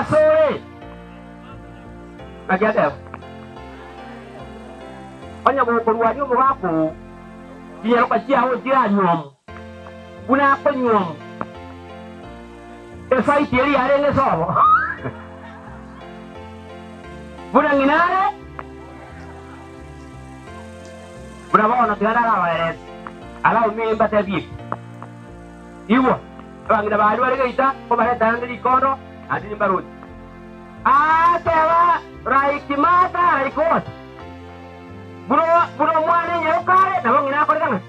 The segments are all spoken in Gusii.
Asore. Naki ateba, Onye gokorwania omogaka oo, chinyaroka chiao nchiranyuomwe buna akonyuomwa. Efaiti eria yarenge sobo, buna ng'ina are, buna bono tiga narabaerese, allow me mbatebie eki. Igwa, abang'ina baria bare geita nkobareta naende rikondo, naende nimbaroche. Agateba, Like mother, like what? Buna buna omwana enyaroka are, nabo ng'ina akorete ng'a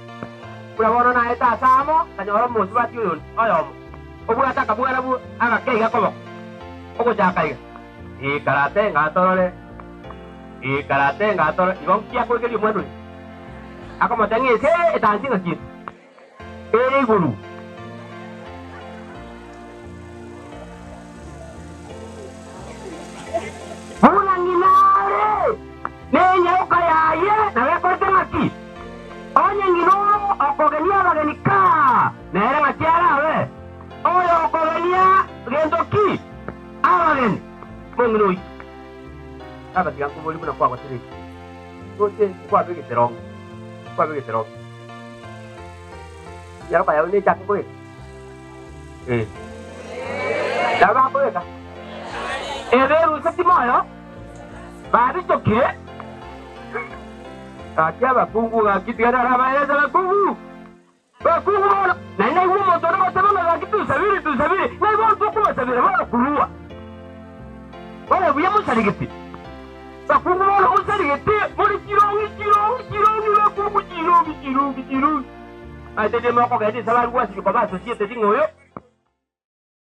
buna bono naete ase amo, nkanyora omosubati oyo oyomo, obwate akamwana bu agake iga koboko, ogochaka iga, Ikarate ngatorore, ikarate ngatorore, igo nki akoigeria omwana oyo? Akomotebia ng'a ense eye etansi ng'aki ere? Ere igoro. Buna ng'ina are nenyaroka yaye nabo ekorete ng'aki? Onye ng'ina oo okogenia abageni kaa, nere ng'aki arabe? Oyo okogenia gento ki? Abageni. Mong'ina oyio abatiga nkoborie buna kwagotebetie, Toche nkwabegete rongi, nkwabegete rongi. Enyaroka yao nechake kobeka? Eh. Nabo bakobeka. Ebe eruseti moyo, babichokire. Gaki abakungu gaki tiga narabaerese abakungu. Bakungu bono, naende naigwe omonto onde ogoteba ng'a gaki tusabire tusabire, ng'ai bono tokobasabera bono korua. Bono buya mosarigete. Bakungu bono mosarigete, more chirongi chirongi chirongi bakungu chirongi chirongi chirongi. Aye tari mokogenda ase abare gwasibia koba associated ng'a oyo.